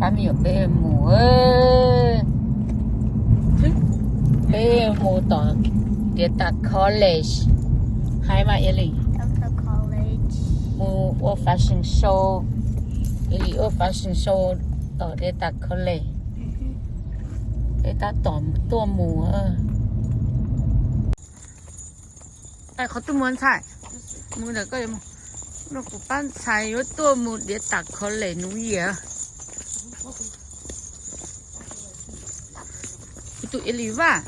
Pab me nyuam peb mus, peb mus tom Diav Tam College, hais mas Eli, mus ua fashion show, Eli ua fashion show tom Diav Tam College. Peb tab tom tuaj mus. Qhov twg mus ntxhais? Mus ntawm koj yuav mus. No kuv pab ntxhais yuav tuaj mus Diav Tam College New Year. Kuv tus Eli Vaj,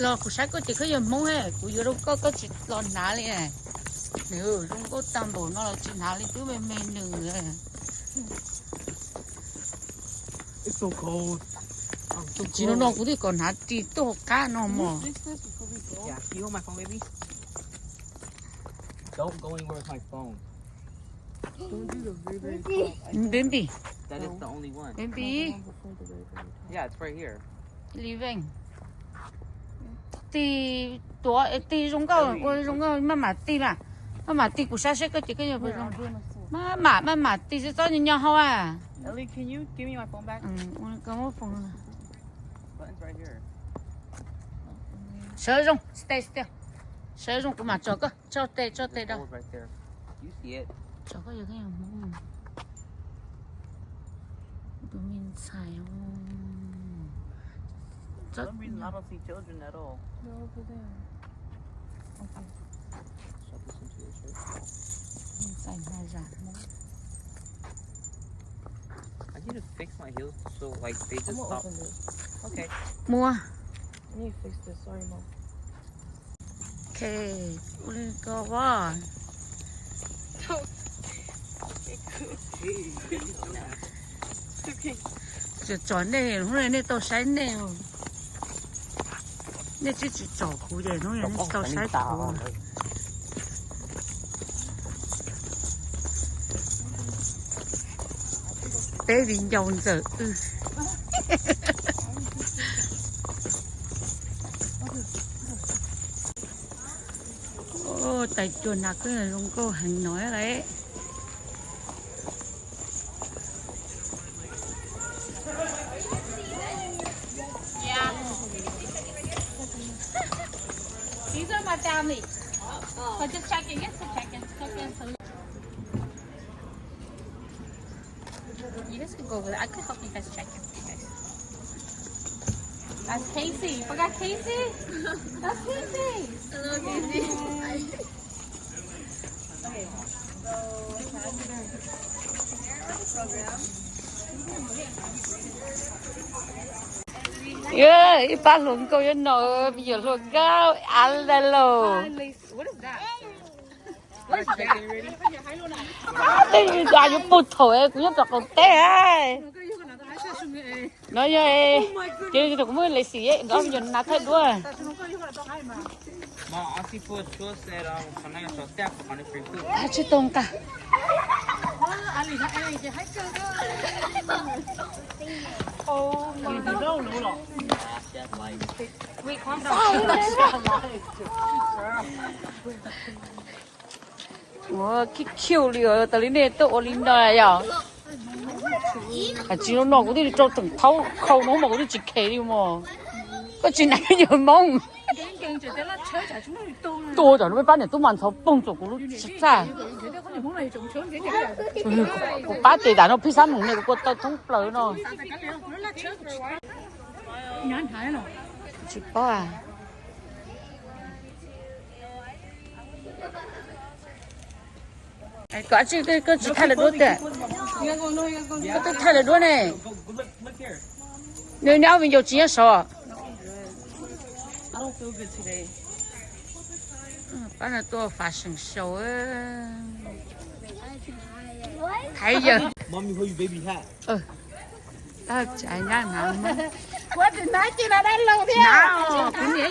los kuv saib koj ces koj yog Hmoob, kuv yuav rau koj koj tsis los hnav li. Nws zoo nkauj tag npaum no los tsis hnav li, twb me me nws. Tus tsis no no kuv twb kom hnav ris tuaj hauv qab no mog. Baby. Baby. Living. Tig tuav tig zoo nkauj, ua zoo nkauj maj mam tig mas. Maj mam tig kuv saib seb koj ces koj yog zoo. Maj mam, maj mam tig xwb, txhob nyo nyo hau a. Sawv zoo, stay still. Sawv zoo kuv mam tso koj, tso tes, tso tes rau. Tso koj yog koj yog Hmoob. Tus me ntxhais. Ntxhais hnav zam Hmoob. Muab. Ok, ua li ko as. Tsom nej, hnub no nej tau saib nej. Nej twb tsis tsom kuv ces hnub no nej tsis tau saib kuv. Peb viv ncaus ntxawm wb. Tais cuag hnav koj zoo nkauj heev no lawm. You guys can go over there. I could help you guys check in for you guys. That's Casey. You forgot Casey? That's Casey. Hello, Casey. Ib pab hluas nkauj yuav noj, me nyuam hluas nkauj av ntag lauj. Tej zaum yuav puag thaum kuv nyob tom qaum teb. No yog, ces kuv muab lej xim no me nyuam nas thaij duab. Tsis tau nqa. Ua kiv kiu li, tas li nej tuaj ua li no yom. Tsis no no kuv twb rau teem thaub khau no mas kuv twb tsis kheev li mog. Koj tsis hnav me nyuam Hmoob. Tuaj tam no peb pab niam tub mas ntxhov poog txog kuv lub txaj. Kuv pab tes tam no phij xab moos ne kuv kua tau thoob plaws no. Tsis paub a. Koj tsis thaij lawv duab tiag. Koj twb thaij lawv duab ne. Nws nyob ob viv ncaus tsis nyob saud. Pab no tuaj fashion show. Thaiv yawg. Tsis nyab hnav, kuv niam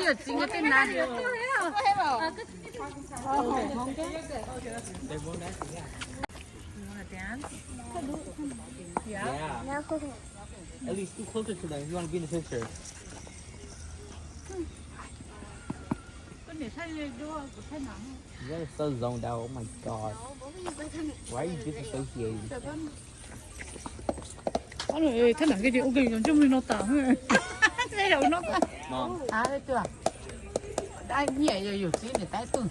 yawm txiv nkawd tej hnav. You guys are so zoned out. Oh my God. Why are you disassociating? Thab nram ke ces ua ke yog ntsej muag no tas. Dab nyiam yog yus txiv niam tais twg.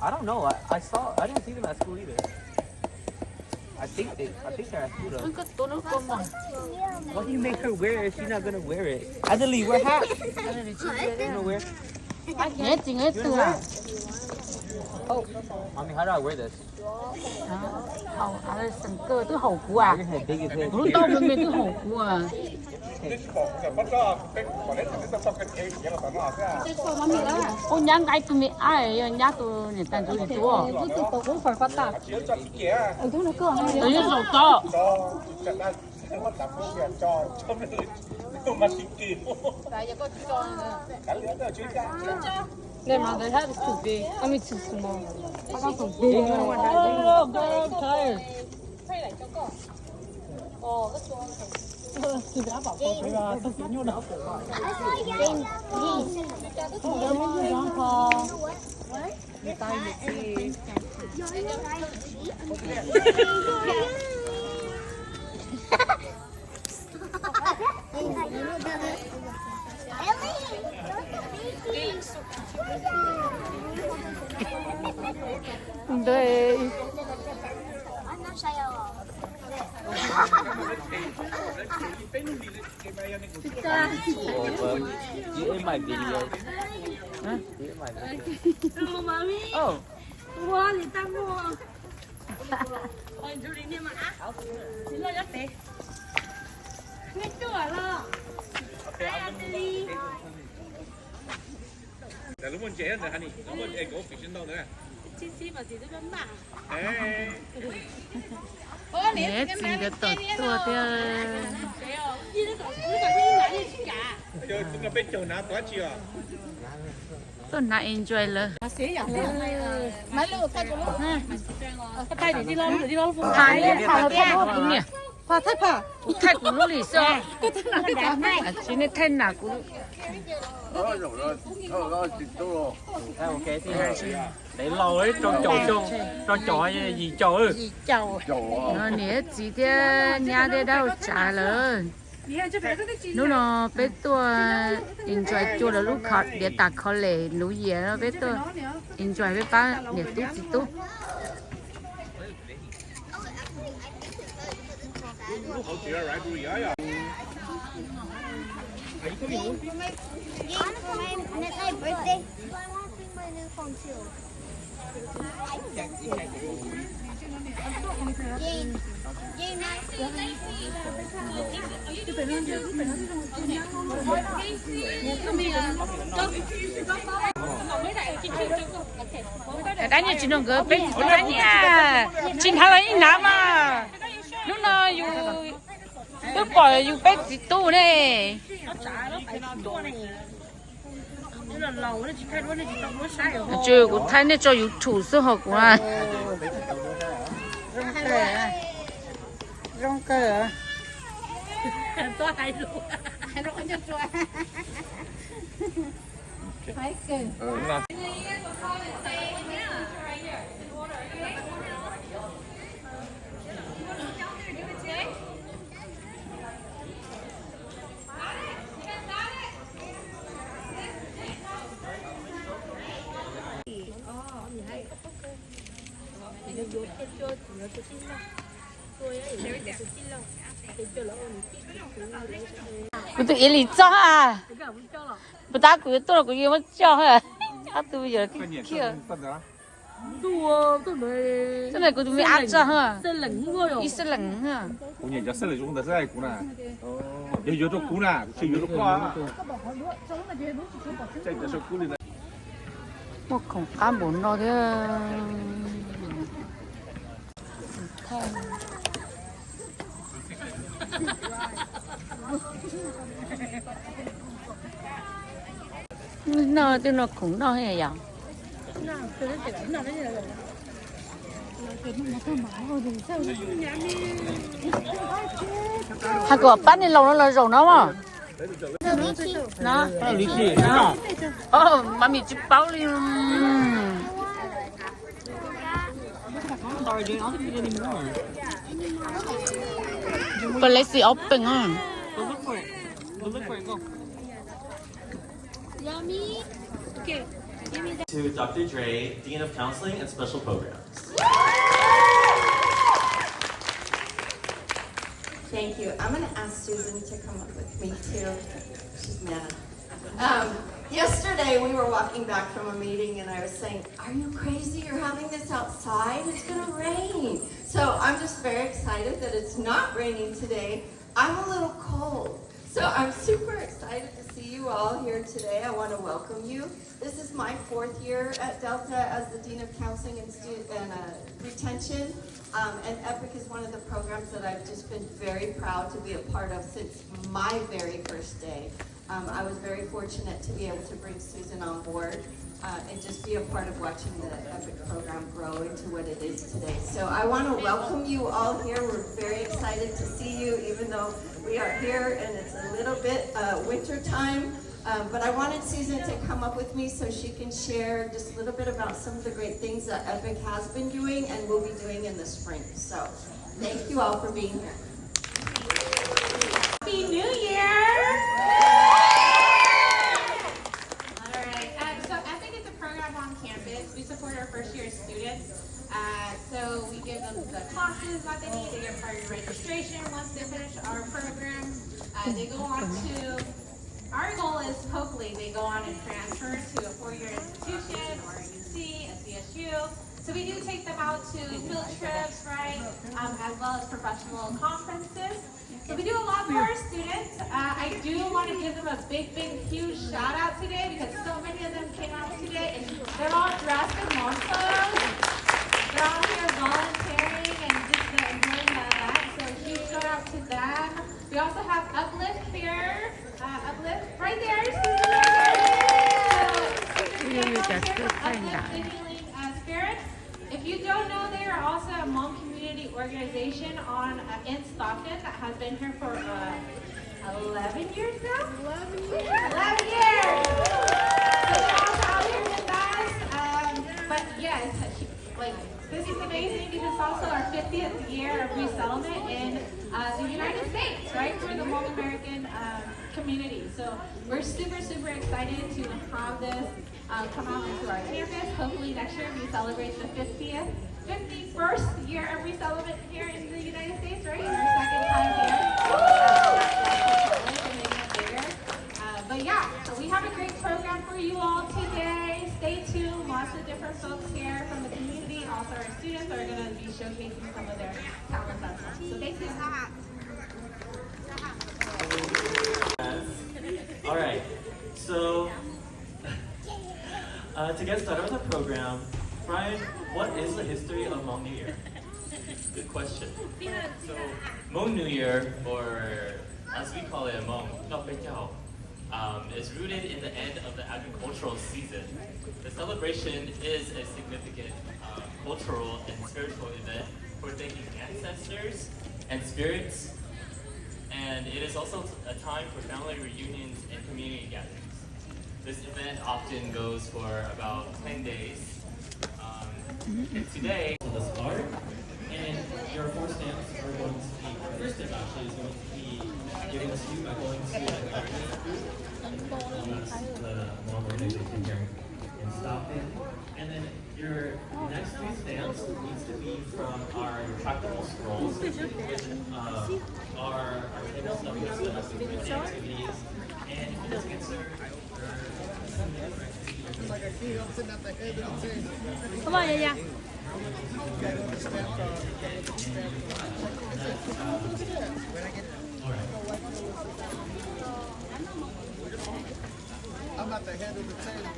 I don't know. I, I saw. I didn't see them at school either. I think they. I think they're at school though. Why do you make her wear it if she's not gonna wear it? Adelie, wear hat. You gonna wear? Neb tsis neb twg. Oh, mommy, how do I wear this? Haum, Adelie, koj twb haum kuv as. Kuv lub taub me me twb haum kuv as. Ua nyab nqaib tus me ab yog nyab tus niam tais ntxuav tus tuaj. Tus yeej zaum tod. Ntawd. You in my video. Huh? You in my video. Oh. Niam txiv nkawd tawm tuaj thiab. Tuaj hnav enjoy lawm. Kuv niam, kuv thaij kuv lub lim xwb. Tsis nej thaij nam kuv. Dev laus rau caum, rau caum yim caum. Niam txiv thiab nyab thiab dab laug tsav lawm. Hnub no peb tuaj enjoy cua lawv lub diav tas college New Year no peb tuaj enjoy peb pab niam tub txiv tub. Dab nyiaj tsis nug nkawd peb txiv tub dab nyiaj, tsis hnav los yeej hnav mas. Hnub no yus twb pom yus peb txiv tub ne. Tsis kuv thaij nej tso YouTube xwb ho kuv na. Kuv tus Iab Lis txog a, puas tab kuv yuav tuaj los kuv yuav muab coj a, ob tug yuav khiav. Txoj no kuv tus me ab txog, ib xab lees. Kuv nyiam cov xab lees zoo ntawd xwb kuv na. Yog yuav rau kuv na, kuv tsis yuav rau koj. Muaj khoom qab npaum no thiab. Noj twb noj khoom noj yom. Has kom pab niag laus no los zaum no mas. Mami tsis paub li. Sorry, dude. I don't think there's any more. Places open, ah. Go look for it. Go look for it. Go. Yummy. Okay. Give me that. To Doctor Dre, Dean of Counseling and Special Programs. Thank you. I'm going to ask Susan to come up with me too. She's mad. Um, yesterday we were walking back from a meeting and I was saying, "Are you crazy? You're having this outside? It's going to rain." So I'm just very excited that it's not raining today. I'm a little cold. So I'm super excited to see you all here today. I want to welcome you. This is my fourth year at Delta as the Dean of Counseling and, Stu- and uh, Retention. Um, and EPIC is one of the programs that I've just been very proud to be a part of since my very first day. Um, I was very fortunate to be able to bring Susan on board uh, and just be a part of watching the EPIC program grow into what it is today. So I want to welcome you all here. We're very excited to see you, even though we are here and it's a little bit uh, winter time. Um, but I wanted Susan to come up with me so she can share just a little bit about some of the great things that EPIC has been doing and will be doing in the spring. So thank you all for being here. Happy New Year! All right, um, so EPIC is a program on campus. We support our first year students. Uh, so we give them the classes that they need. They get prior registration once they finish our program. Uh, they go on to, our goal is hopefully they go on and transfer to a four-year institution or a U C, a C S U. So we do take them out to field trips, right, um, as well as professional conferences. So we do a lot for our students. Uh, I do want to give them a big, big, huge shout out today because so many of them came out today and they're all dressed in Hmong clothes. They're all here volunteering and just uh, enjoying that. So a huge shout out to them. We also have Uplift here. Uh, Uplift right there. Susan, right there. So, Susan, right there from Uplift, the Healing uh, Spirits. If you don't know, they are also a Hmong community organization on uh, in Stockton that has been here for uh, eleven years now? eleven years. eleven years! So they're also out here with us. Um, but yes, like, this is amazing because it's also our fiftieth year of resettlement in uh, the United States, right? We're the Hmong American um, community. So we're super, super excited to have this uh, come out onto our campus. Hopefully next year we celebrate the fiftieth, fifty-first year of resettlement here in the United States, right? In our second time here. Uh, but yeah, so we have a great program for you all today. Stay tuned. Lots of different folks here from the community. Also, our students are going to be showcasing some of their talents as well. So thank you. All right. So Uh, to get started with the program, Brian, what is the history of Hmong New Year? Good question. So, Hmong New Year, or as we call it, Hmong Noj Peb Caug, um, is rooted in the end of the agricultural season. The celebration is a significant uh, cultural and spiritual event for thanking ancestors and spirits, and it is also a time for family reunions and community gatherings. This event often goes for about ten days. Um, and today, on the spot, and your four stamps are going to be, our first stamp actually is going to be given to you by going to the government group, and that's the Hmong organization here in Stockton. And then your next three stamps needs to be from our retractable scrolls, which uh, are our table stuffing stuff, activities, and you can serve Come on, yeah, yeah. I'm at the head of the table.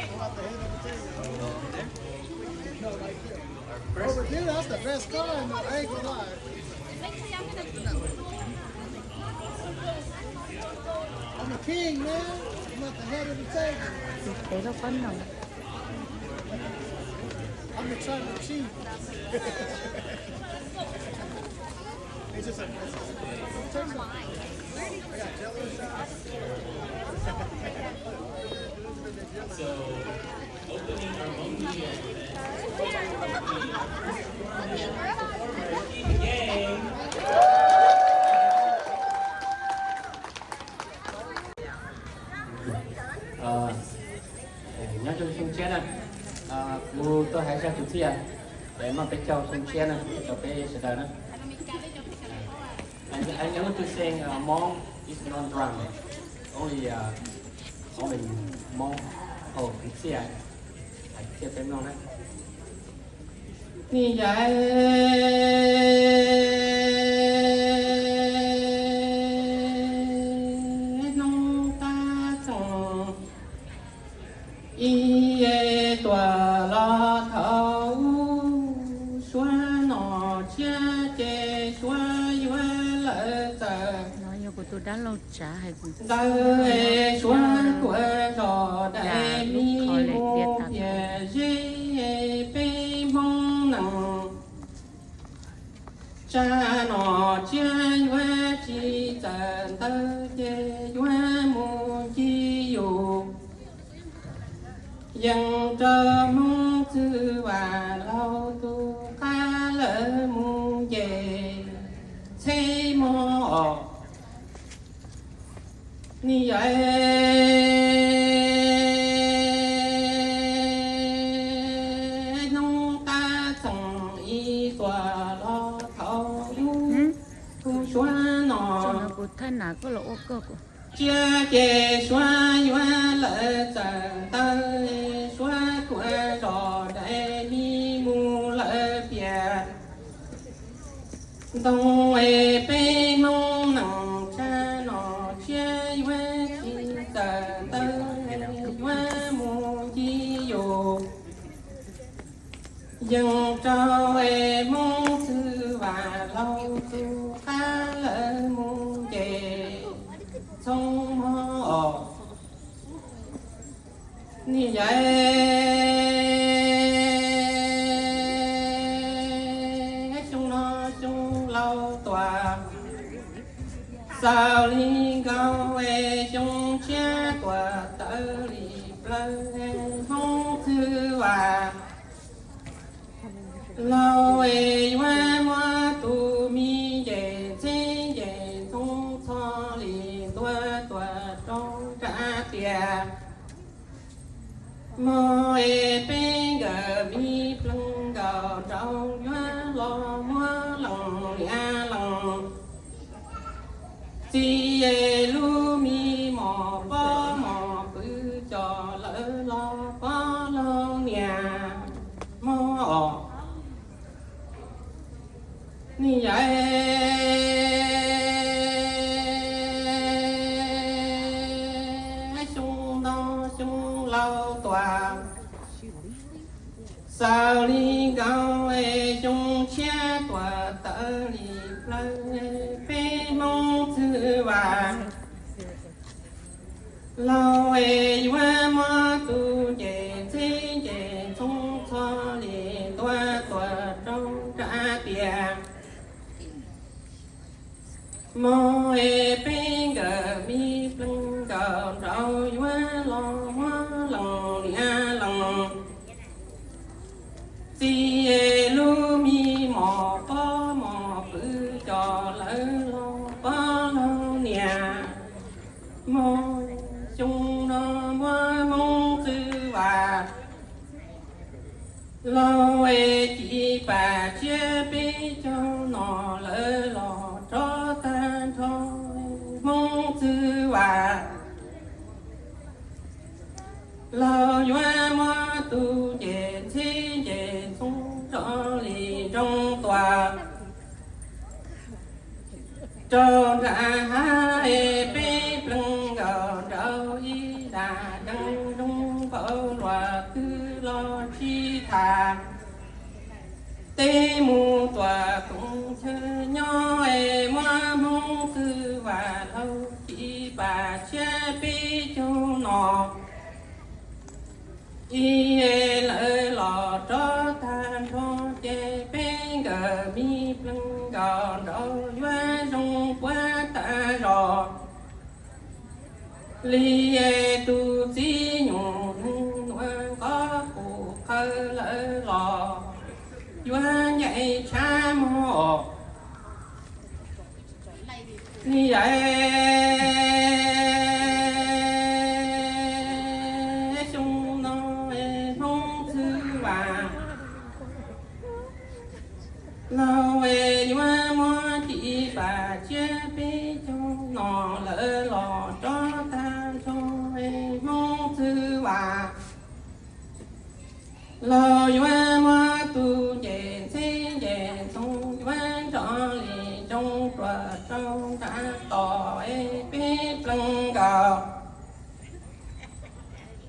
I'm at the head of the table. Over there, that's the best car in the, I ain't gonna lie. I'm a king, man. I'm at the head of the table. Ces kev loj pob no. I'm the tribal chief. It's just a, it's just a, it's a, I got jello shots. So, Nyob zoo xyoo tshiab na, kuv tuaj hais zaj kwv txhiaj, es muaj peb caug xyoo tshiab na rau peb sawv daws na. I, I know to sing uh, Hmong is not wrong. Only uh, only Hmong. Oh, kwv txhiaj, hais kwv txhiaj peb mloog na. Nim yav hnub qab txoos ib tuam los thaum ub, suav nom tshiab ces suav yuav lawm txawm ntawd, suav tuaj zos dais mis mus vias zeb peb Hmoob nees. Tsa nom tshiab yuav tsis txawm ntawd ces yuav mus ncig yus. Yeej rau Hmoob Txwj Vam laug tus qab lawv mus nce txheb mog os. Nim yav hnub qab txoos ib tuam los thaum ub, suav nom tshiab ces suav yuav lawm txawm ntawd, suav tuaj zos dais mis mus lawm pias ntoo es peb Hmoob nees. Tsa nom tshiab yuav tsis txawm ntawd, yuav mus ncig yus. Yeej rau es Hmoob Txwj Vam laug tus qab lawv mus nce txhob mog os. Nim yav xyoo no xyoo laus tuaj, xaus li nkaus es xyoo tshiab tuaj tawv li plawv, Hmoob Txwj Vam laug es yuav muab tus me nce txheb nce ntoo txho li ntua tuaj rau nram tiaj. Mog es peb nkawm me pleev nkaus nraud yuav los muab lees niam lees txiv es lub me mos pob mos pw coj lawv los pov lees niam mog os. Nim yav xyoo ntau xyoo laus tuaj, xaus li nkaus es xyoo tshiab tuaj tawv li plawv, peb Hmoob Txwj Vam laug es yuav muab tus nce txheb nce ntoo txho li ntua tuaj rau nram tiaj. Mog es peb nkawm me pleev nkaus nraud yuav los muab lees niam lees txiv es lub me mos pob mos pw coj lawv los pov lees niam mog. Xyoo no muab Hmoob Txwj Vam laug es ci pam tshiab peb caug no lawv los rov tag nrho. Hmoob Txwj Vam laug yuav muab tus nce txheb nce ntoo rov li nroo tuaj rau nram hav es peb pleev nkaus nraud ib dag deev zoo npaum luaj twg los tsis tham. Teb mus tuaj koom chaw nyob es muab Hmoob Txwj Vam laug ci pam tshiab peb caug no ib lawv los rov tag nrho ces peb nkawm me pleev nkaus nraud yuav zoo puag tas zos li es tus txiv nyuj neeg nuav nqov lawv los yuav ncaim tshav mog. Li xyoo no Hmoob Txwv Vam, laug yuav muab ci pam tsiab peb caug no lawv los rov tag nrho Hmoob Txwv Vam. Laug yuav muab tus nce ntxheb nce ntxhoo yuav nrov li nroo ruam rau nram tos peb pleeg nkaus.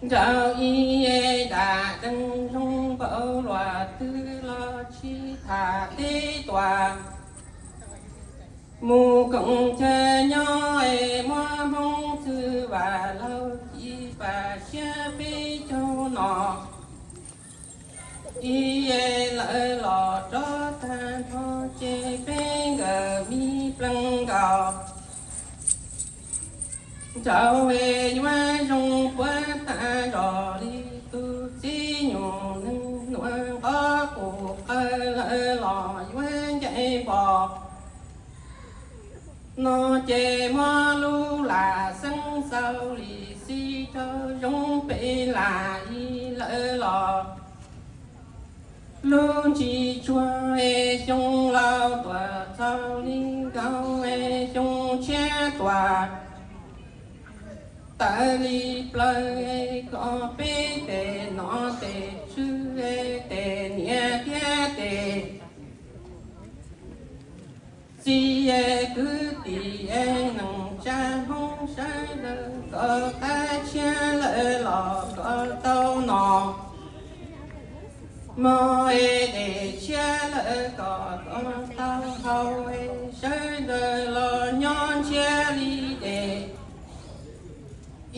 Nraug ib dam deev zoo npaum luaj twg los tsis tham teb tuaj. Mus koom chaw nyob es muab Hmoob Txwv Vam laug ci pam tsiab peb caug no. Ib lawv los rov tag nrho ces peb nkawd me pleeg nkaus. Nraug yuav zoo puav tag zog li tus txiv nyuj neeg nuav nqov qus qawg lawv los yuav ncaim npog. No ces muab lub lam xeeb xaus li xib raug zoo pem lam ib lawv los. Lub ntsis tsuag es xyoo laus tuaj txog li nkaus es xyoo tshiab tuaj. Tawm li plaws es kom peb tes nom tes tswv es tes niam thiab tes txiv es kwv tij es neej tsa Hmoob sawv daws kom qab tshiab lawm los kom tau no. Mog es tes tshiab lawm kom kom tau hau es sawv daws los nyob ntsiab li tes.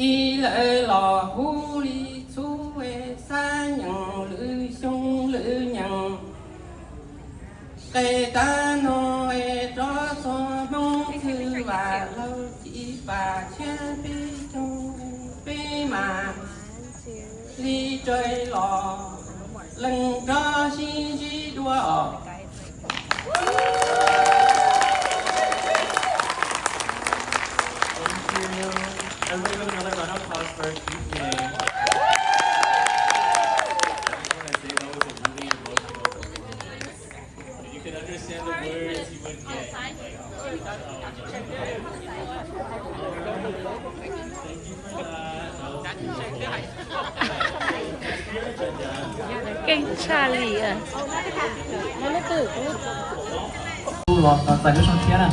Ib lawv los huv li txhuv es xab nyeem lwm xyoo lwm nyeem. Qe tab no es rov txog Hmoob Txwv Vam laug ci pam tsiab peb caug peb mas li tsaws los leej nrog sib ntsib dua os. Thank you. Everyone, give another round of applause for T J. I just wanna say that was a really emotional performance. If you could understand the words, you would get, like, thank you for that. That was beautiful. Keej tshaj li. Los txais lub Soo Tshiab na.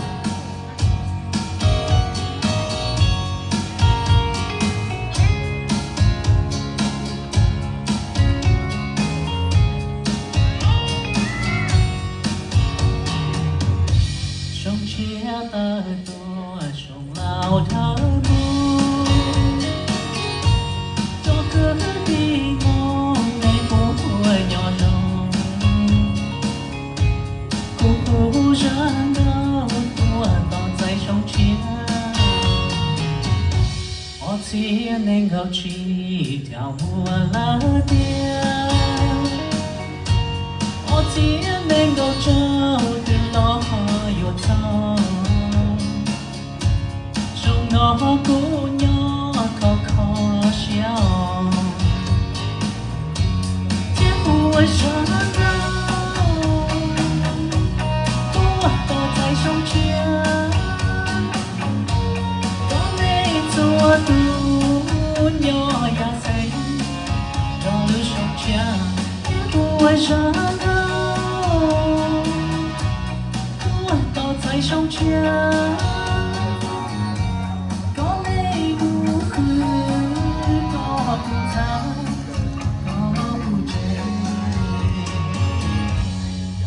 Soo Tshiab tawm tuaj soo laus dhawv mus, cov kwv tij Hmoob nej puas nyob zoo? Kuv hu zaj nkauj tuaj tos txais Soo Tshiab. Ob txhiab nees nkaum tsib thaum muaj lawv tias, ob txhiab nees nkaum rau twb los yuav txog. Zoo no kuv nyob kho kho siab os, thiab ua zaj nkauj tuaj tos txais Soo Tshiab. Koj nej txhua tus nyob yav xeeb, rau lub Soo Tshiab thiab ua zaj nkauj tuaj tos txais Soo Tshiab. Koj nej mus khwv, koj mus txhav, koj mus tsev.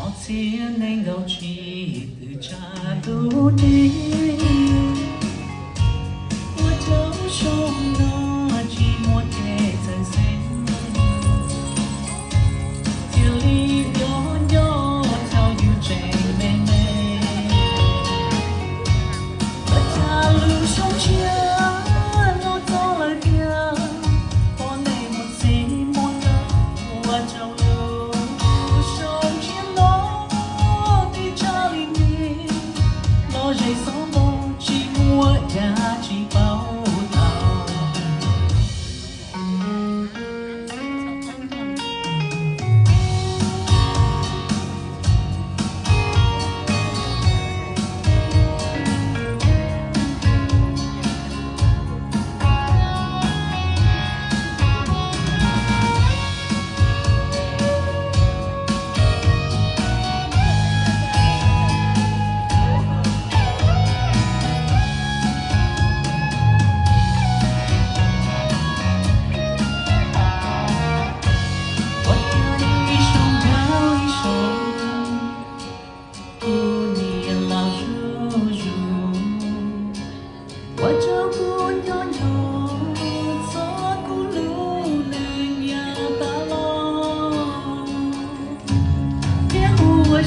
Ob txhiab nees nkaum tsib twb tsa tus dej, ua rau zoo no tsis muaj kev txawj xeeb, cia li nco nco thaum yus tseem me me. Ua cas lub Soo Tshiab los txog lawm tiag, poj niam mus txij mus nkawm, ua rau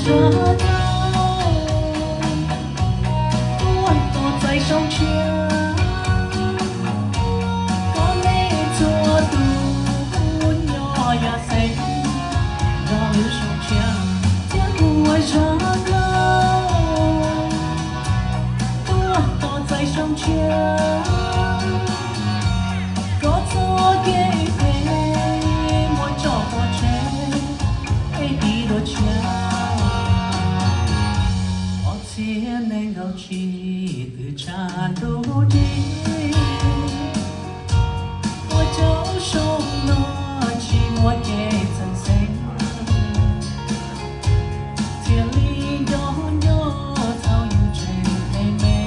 Zaj dlawb tuaj tos txais zoo tshiab, koj nej txhua tus nyob yaj xeeb, nrog lub zoo tshiab thiab ua zaj dlawb tuaj tos txais zoo tshiab. Koj txoj kev phem muab tso pov tseg, es tiv dua tshiab. Ob txhiab nees nkaum tsib twb tshav ntuj dib, ua caum zoo no tsis muaj kev txhawj xeeb, thiaj li nco nco thaum yus tseem me me.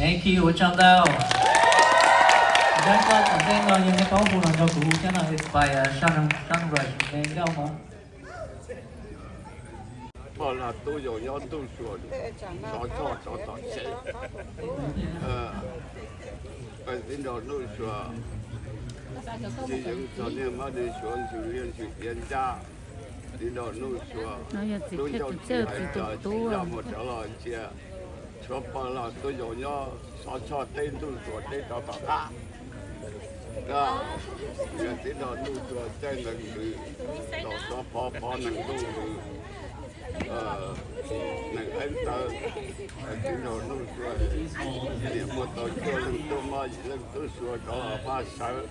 Thank you, ua tsaug ntau. Zaj koj tom ntej no yog nej paub hu los nrog kuv hu thiab no, Inspire Sunrise Mengauj Hmoob. Pog Lag Tub Yoog nyob Ntuj Suav, Sov Tshoj Tsov Tom Tsev. Peb tib nrog Nuj Suav, txiv yeev txog niag Mab Dej Suav, Ntxwg Liab Ntxwg Iab Ncab, tib nrog Nuj Suav, lub ncauj txiv hais tias tsis yog mus rov los ntsia, tshuav Pog Lag Tub Yoog nyob Sov Tshoj teb Ntuj Suav teb rov tom qab. Yog tib nrog Nuj Suav caij nees ntws, tom xov pov pov nees ntuj ntws, nees eeb tawv, tib nrog Nuj Suav, niam muaj tau cuaj leej tub mab yim leej tub suav rov los pab sawv.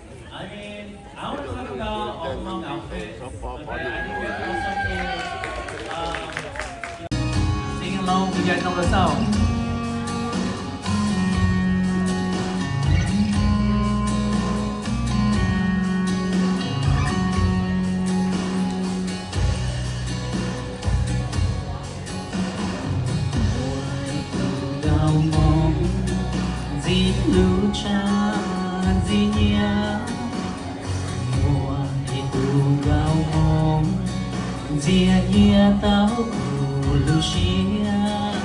Muaj ib tug nkauj Hmoob ntxim hlub tshaj ntxim nyiam. Muaj ib tug nkauj Hmoob ntxias nyiam tau kuv lub siab.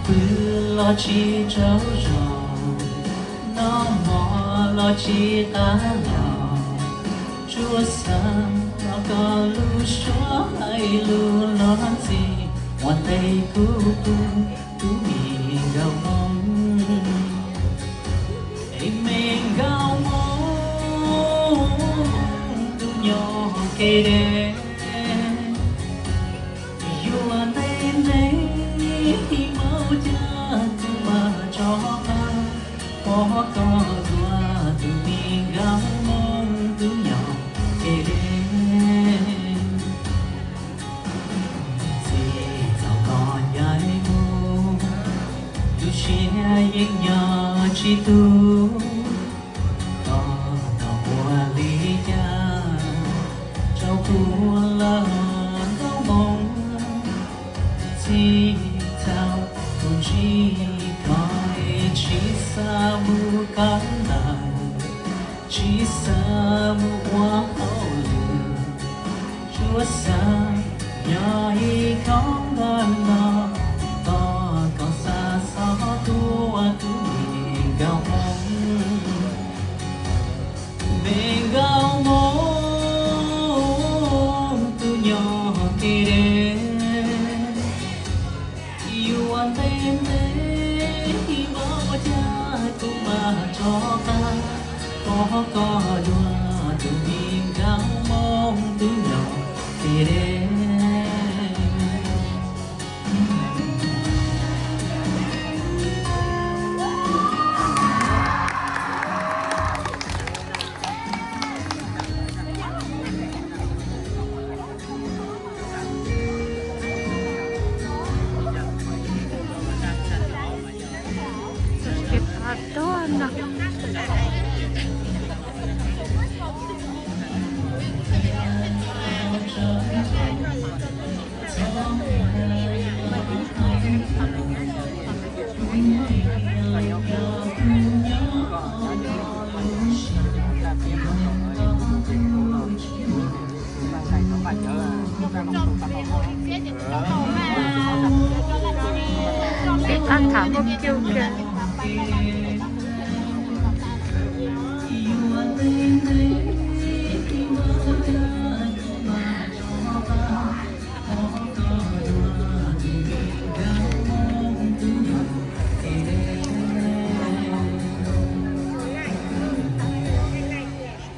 Pw los tsis tsaug zog, noj mov los tsis qab los, tsuas xav hnov koj lub suab hais lus luag ntxhi ua ntej kuv pw, tus me nkauj Hmoob. Es me nkauj Hmoob tus nyob kev deb, yuav ntev ntev npaum cas kuv mam tso qab pom koj dua, tus me nkauj Hmoob tus nyob kev deb. Txij thaum koj ncaim mus, lub siab yeej nyob tsis tus. Koj tau ua li cas rau kuv lawm nkauj Hmoob? Txij thaum kuv ntsib koj, tsis xav mus kawm ntawv, tsis xav mus ua hauj lwm, tsuas xav nyob ib khoob ntawm no tos koj xa xov tuaj, tus me nkauj Hmoob. Me nkauj Hmoob tus nyob kev deb, yuav ntev ntev npaum cas kuv mam rov qab pom koj dua, tus me nkauj Hmoob tus nyob kev deb. Tham muaj kiu kawg.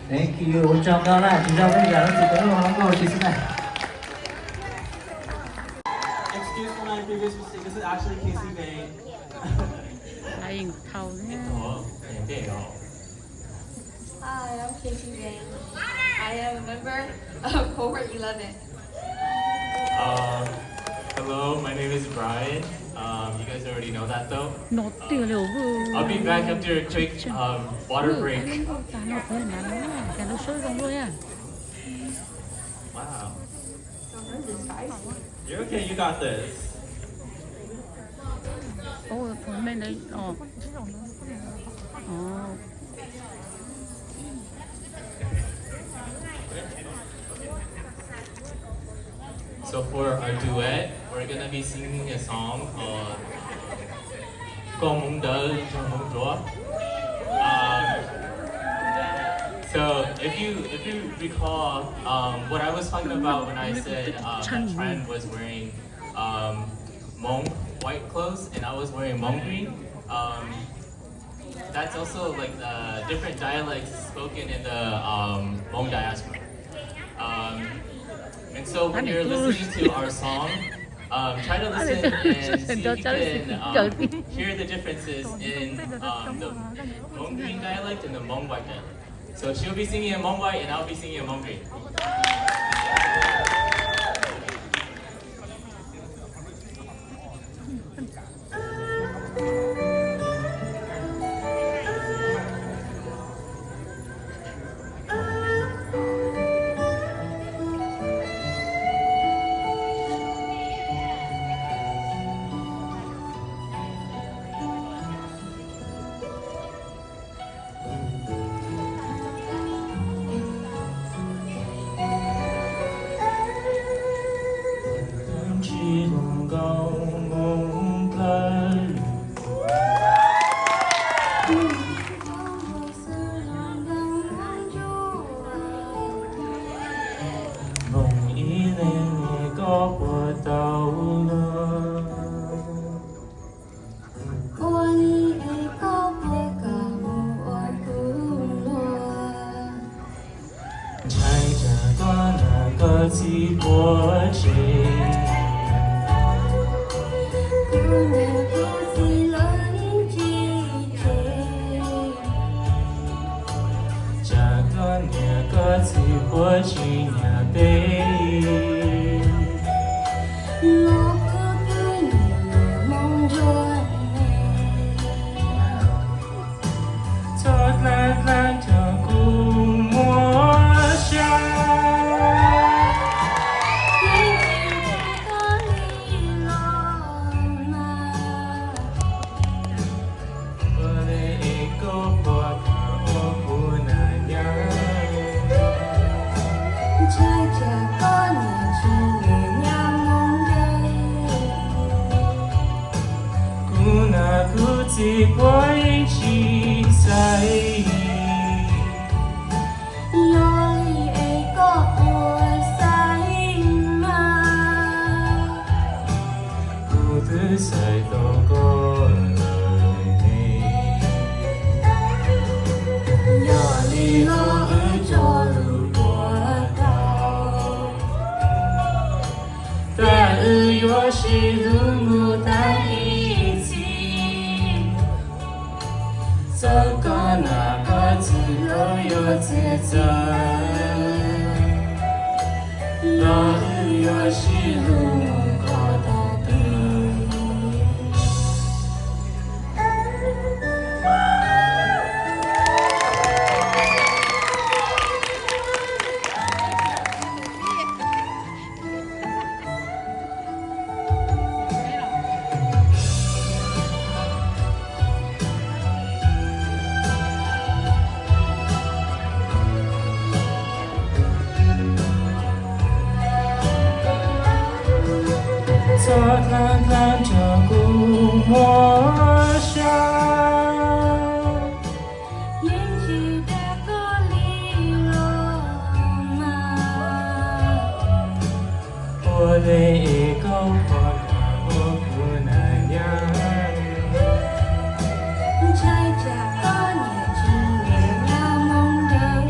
Thank you, ua tsaug koj na, tsis zoo li cas, tsis tau lub hauv nkauj tsis xwb na. Excuse for my previous mistake. This is actually Casey Bay. Flying Town. Hi, I'm Casey Bay. I am a member of cohort eleven. Uh, hello, my name is Brian. Um, you guys already know that though. Nov tiag li. I'll be back after a quick um, water break. Wow. You're okay, you got this. Ov, tus me ntawd os. Ov. So for our duet, we're gonna be singing a song called Koj Hmoov Ntawv Nrog Hmoov Duav. Um, so if you if you recall um, what I was talking about when I said uh, that Tran was wearing um, Hmong white clothes and I was wearing Hmong green. Um, that's also like the different dialects spoken in the um, Hmong diaspora. Um, and so when you're listening to our song, um, try to listen and see if you can um, hear the differences in um, the Hmong green dialect and the Hmong white dialect. So she'll be singing in Hmong white and I'll be singing in Hmong green. Hmoov ib leeg es koj puas tau luag? Ua li es koj puas kam mus ua kuv luag? Ntshai tsam koj niam koj txiv puas tseg. Kuv niam kuv txiv lawv yeej tsis tseg. Tsam koj niam koj txiv puas tsis nyiam peb. Los kuv twb nyiam Hmoob Ntsuab ne. Txhob dlaab dlaab rau kuv muab sab. Yeej tsis koj li los mas. Ua li es koj puas kam ua kuv nam nyab? Ntshai tsam koj niam tsis nyiam nyab Hmoob Ntsuab. Kuv nam kuv txiv puas yeej tsis xaiv. Yog li es koj puas xaiv mas? Kuv twb xaiv tau koj lawm ne. Yog li los wb cog lus puas tau? Tag wb yuav sib hlub mus tag ib txhis. Txawm koj nam koj txiv lawv yuav txiav txim, los wb yuav sib hlub mus kom tag kev. Thab thab nrog kuv muab sab, yeej tsis dag koj li los mas. Ua dej es koj pom nram ua kuv nas nyab, ntshai tsam koj niam tsis nyiam nyob moo ntawd.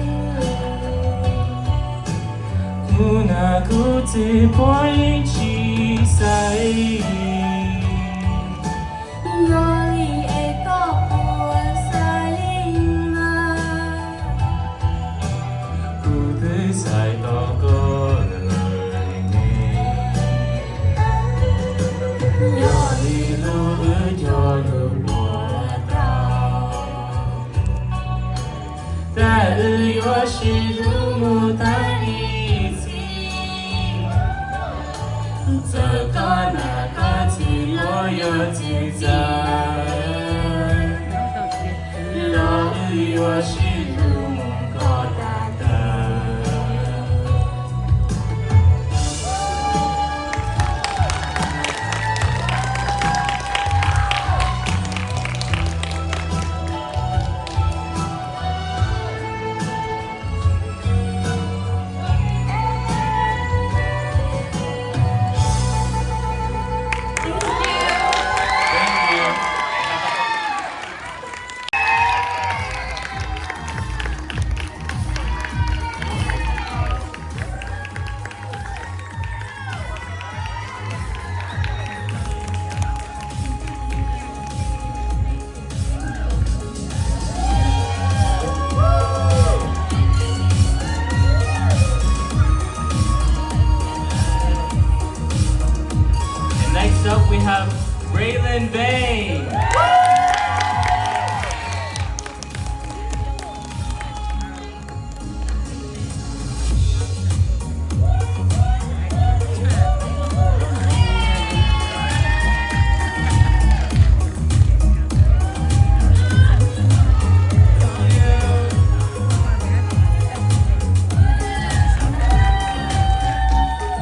Kuv nas kuv txiv puab yeej tsis xaiv, yog li es koj puas xaiv mas? Kuv twb xaiv tau koj lawm ne, yog li lub wb cog lus puas tau? Tab wb yuav sib hlub mus tag ib txhis, txawm koj nam koj txiv los yog txiv ntxawm, los wb yuav sib hlub mus kom tag tawm. And next up, we have Braylon Bang.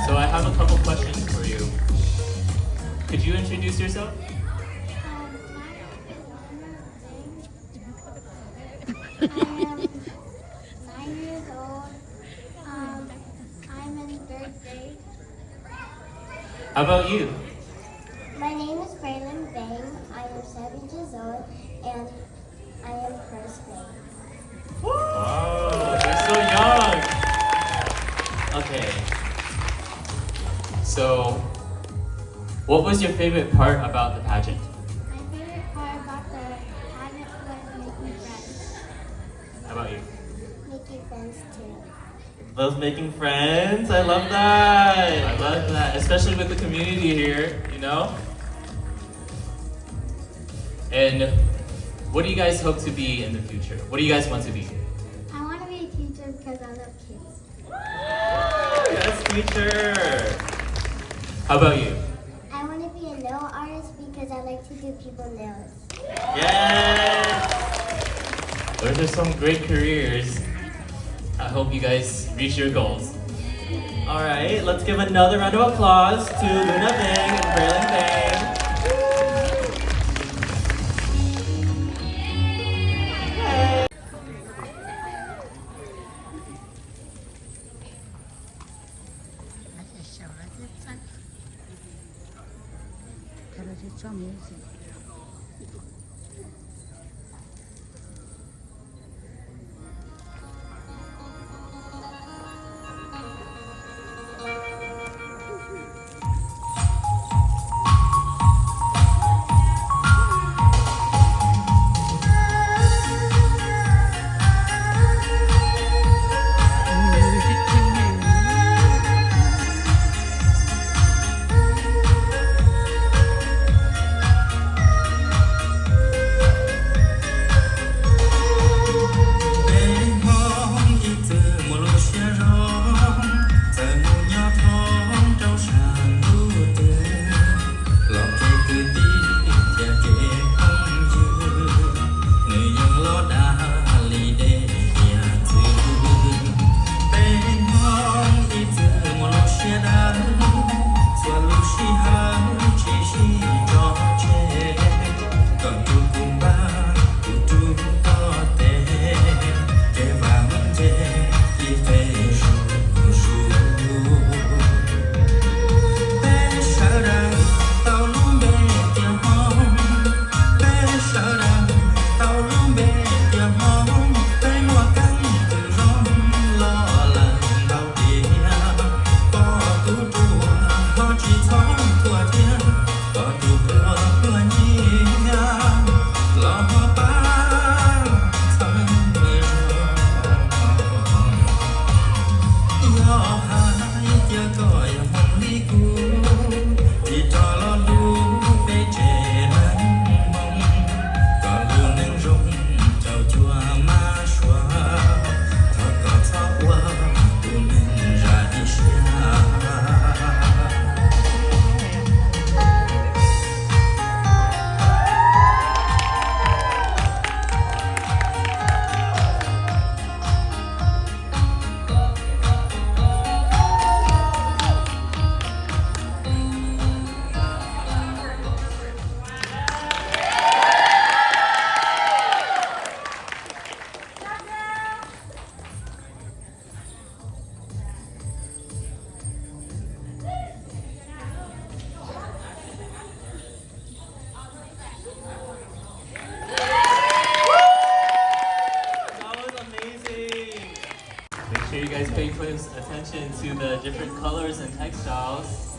So I have a couple questions for you. Could you introduce yourself? Um, hi, I'm Luna Bang. I am nine years old. Um, I'm in third grade. How about you? My name is Braylon Bang. I am seven years old, and I am first grade. Wow, you're so young. Okay. So, what was your favorite part about the pageant? My favorite part about the pageant was making friends. How about you? Making friends too. Love making friends. I love that. I love that, especially with the community here, you know? And what do you guys hope to be in the future? What do you guys want to be? I want to be a teacher because I love kids. Yes, teacher. How about you? I want to be a nail artist because I like to do people's nails. Yes! Those are some great careers. I hope you guys reach your goals. All right, let's give another round of applause to Luna Bang and Braylon Bang. Attention to the different colors and textiles.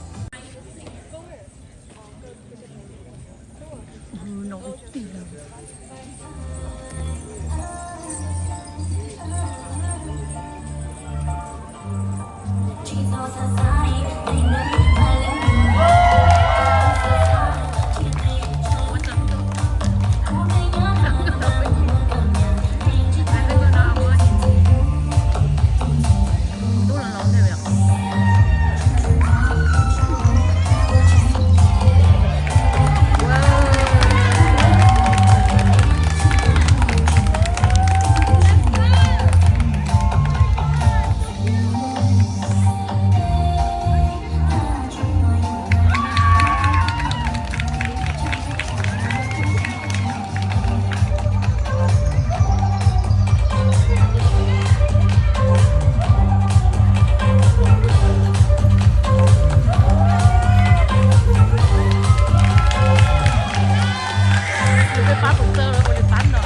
Pab kuv txawj ua li pab no.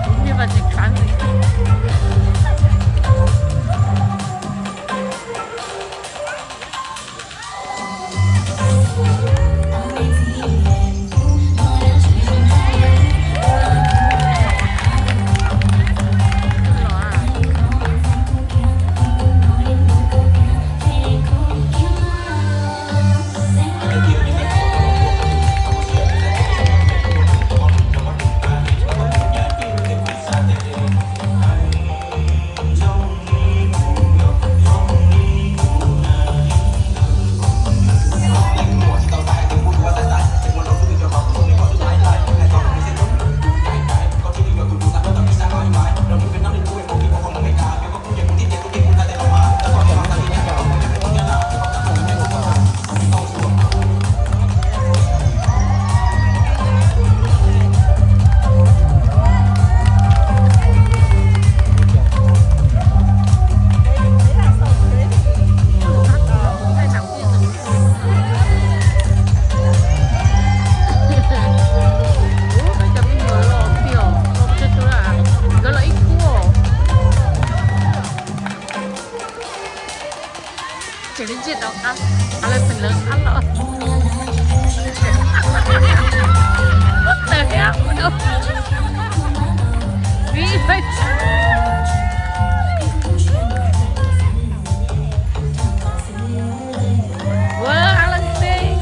Kuv niag vaj tseem khav li. Ub, peb cov me nyuam los tiag, los tsawg tus lawm, nkawd los ib khub. Ces li ntsej rau qab, qab lawv pem lawv qab los. What the hell? Vib peb. Ua qab leej peb.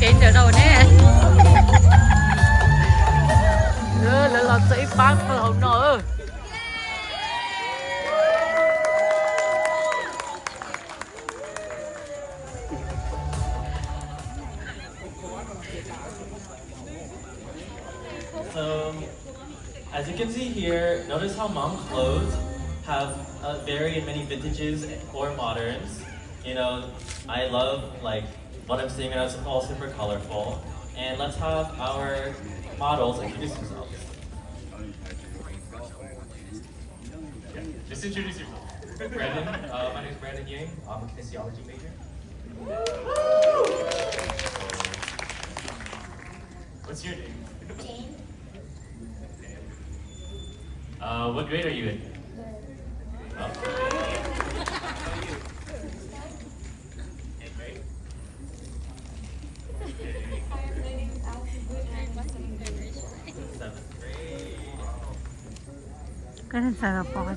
Kev ntawm no ne. Lawv los txog ib pab hauv no. So, as you can see here, notice how mom clothes have uh, vary in many vintages or moderns. You know, I love like what I'm seeing right now. It's all super colorful. And let's have our models introduce themselves. Yeah, just introduce yourself. Brandon, uh, my name is Brandon Yang. I'm a kinesiology major. What's your name? Jane. Uh, what grade are you in? Third. Oh. Eighth grade? Hi, my name is Allison Wood, and I'm in seventh grade. Seventh grade. Wow. Koj xav pom?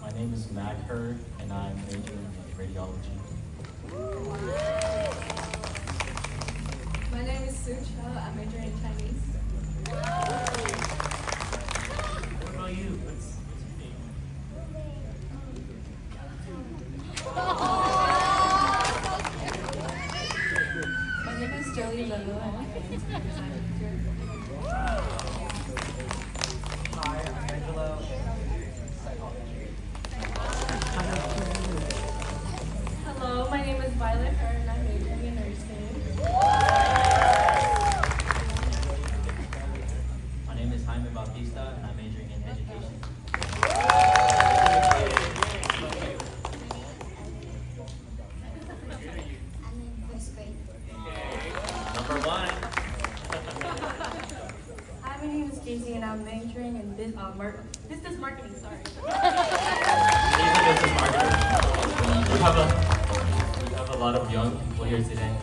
My name is Mac Hurd, and I'm majoring in radiology. My name is Sue Cho. I'm majoring in Chinese. What about you? What's, what's your name? My name is Joey Lalo, and I'm a finance major. Hi, I'm I'm majoring in bus- uh, mar- business marketing. Sorry. Business marketing. We have a we have a lot of young people here today.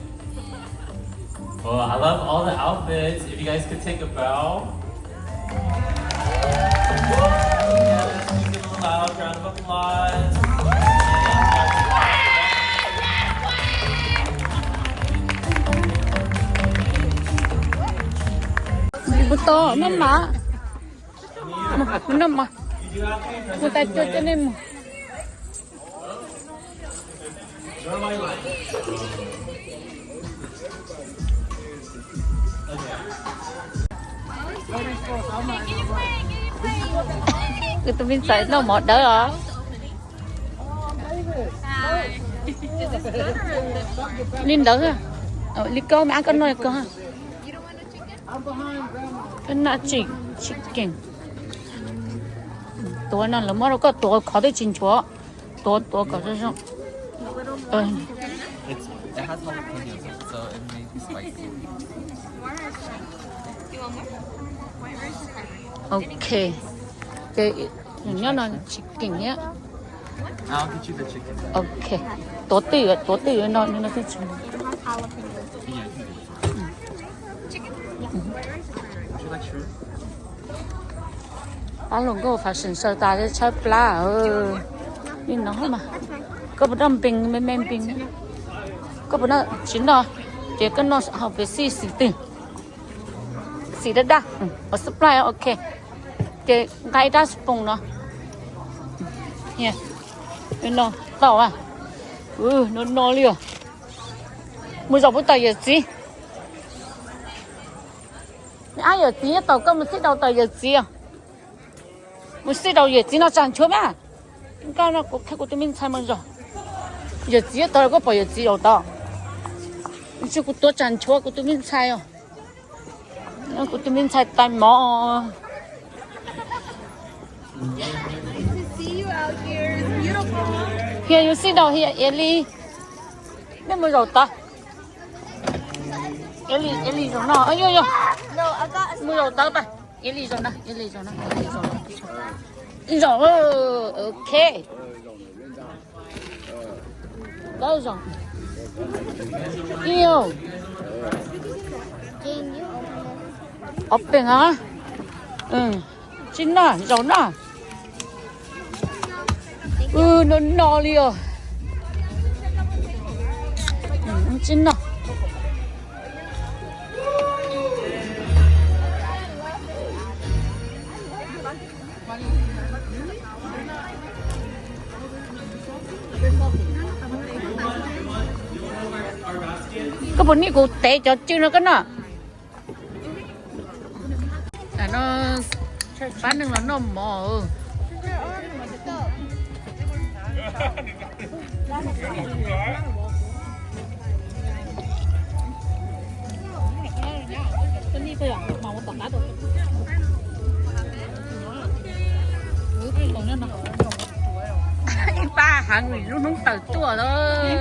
Oh, I love all the outfits. If you guys could take a bow. Yes, give them a loud round of applause. Kuv tos maj mam, maj mam, kuv tais cua coj nej mus. Kuv tus me ntxhais noj mov dawb os. Li ntawd, li koj me ab koj noj koj. Koj noj tsis, tsis keej. Tuav no lawv muab rau koj tuav khov twb tsis nchuav. Tuav tuav kom zoo zoo. It's, it has jalapenos in it, so it may be spicy. Ok. Ces nyob no tsis keej thiab. I'll get you the chicken. Ok. Tuav twj, tuav twj no, no twb tsis. Yeah, you can do it. Would you like shrimp? Pab hluas nkauj fashion show tas li tshaib plab. Li no mas. Koj puas noj npees me me npees? Koj puas noj tsis noj? Ces koj noj hauv pes xij xim twg? Xim daj daj, ua supply, ok. Ces nqa ib rab spoon no. No, tau a. No no li os. Mus zaum puag tom yawm txiv. Ab, yawm txiv nyob tom, koj mus xij rau tom yawm txiv. Mus xij rau yawm txiv no tsam nchuav mas. Nkauj no kuv qhia kuv tus me ntxhais mus zaum. Yawm txiv nyob tod, koj pom yawm txiv zaum tod. Ntshe kuv tuav tsam nchuav kuv tus me ntxhais os. Kuv tus me ntxhais tais mov. Hias yus xij rau hias Eli. Nej mus zaum tod. Eli, Eli zaum no, yog yog. Mus zaum tod pas. Eli zaum na, Eli zaum na, Eli zaum na. Zaum, ok. Koj zaum. Io. Ob peb a. Tsis noj, zaum noj. No no li os. Tsis noj. Koj puas niaj kuv tev cov cw no koj noj? Tam no pab neeg los noj mov. Ib pab heev, lub hnub tawm tuaj lawm.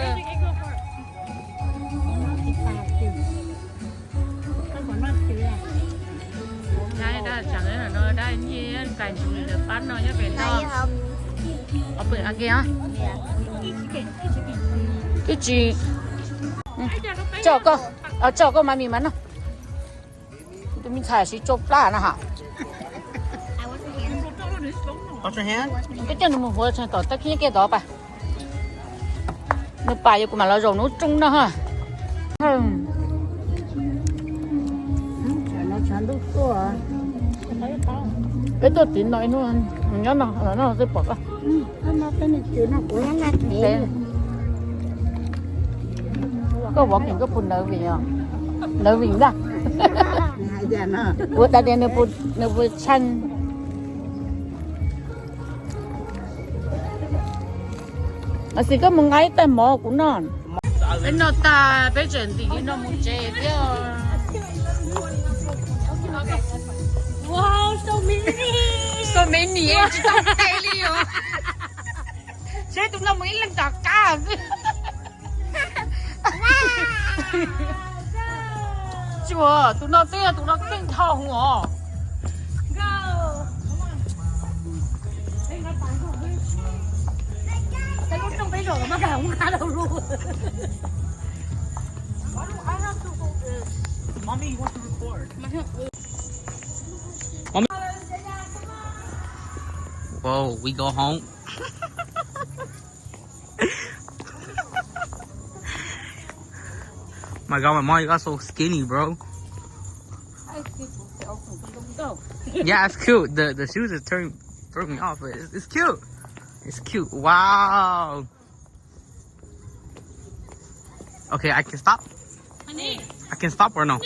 Dab tseem no dab nyiaj ntais ntsuj li lawv pab no nyob pem no. Ob pem ua ke. Ib tsis tso koj, tso koj mas mis mas no. Tus me ntxhais siv tsau plab no ha. Koj coj nws mus huav tseem tom tab khib nyob kiag tod pas. Nws pas yog kuv mam los zaum nub rooj no ha. Peb tuaj tim no ib hnub, nyob no no twb pom koj. Koj vov keem koj puas ntawv vim, ntawv vim ntag. Kuv tas tias nws puas tshee. Mas xis koj mus nqa ib tais mov kuv noj. Peb noj tag peb tseem ntim li no mus tsev thiab. So many, tsis tau ntev li os. Seb tus no mus ib leeg tom qab xwb. Tsis ua, tus no twb yog tus no keej dhau hwv os. Mommy, you want to record? Mommy. Whoa, we go home. My God, my mom, you got so skinny, bro. Yeah, it's cute. The the shoes is turn threw me off. But it's, it's cute. It's cute. Wow. Okay, I can stop. I can stop or no?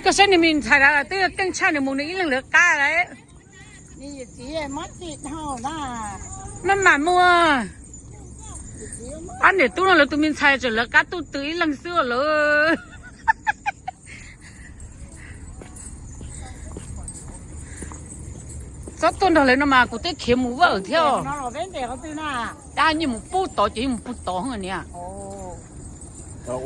Koj saib nws me ntxhais lawv twb keej tshaj, nws mus nws ib leeg lawv qab lawm. Maj mam muaj. Ob niam tub no lawv tus me ntxhais tseem lawv qab tuj twm ib leeg xwb lawm. Txhob tuaj nrog lawv no mas kuv twb khiav mus vawm thiab. Dab nyiaj mus pub tod ces yeej mus pub tod niam. Tsis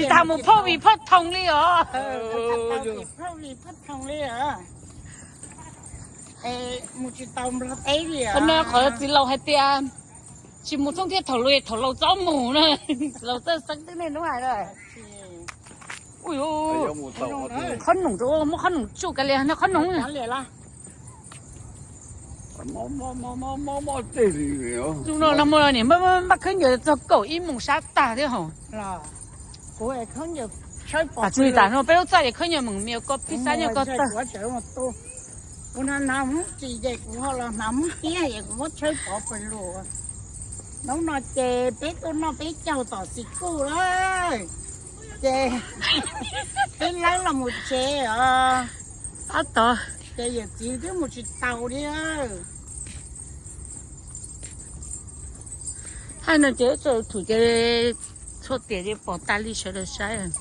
tas mus phauj vim phauj thoom li os. Qhov no qhov txiv laus hais tias tsis mus thooj thiab, thaum laus thaum laus txob mus na. Txiv laus txawj xeeb twb niaj hnub hais lawm. Ui, qhob noom, muab qhob noom tsuj kav liam, qhob noom. Tus no los mus niam npaj khaub ncaws txog kaum ib moos sab tag thiab hos. Kuv, tam sim no peb lub txaj ces khaub ncaws meem mias koj pib xab nyob koj txawg. Kuv hnav hnav Hmoob Tsis ces kuv ho los hnav Hmoob Tiab es kuv muab tshawb pov pes lus. Hnub no ces peb tuaj noj peb caug tom Xis Kuj lawm, ces peb lawv los mus tsev os. Tab tom ces yawm txiv twb mus tsis tau li. Hais no ces txawm thum ces txhua tiam ces pom tas li sawv daws saib.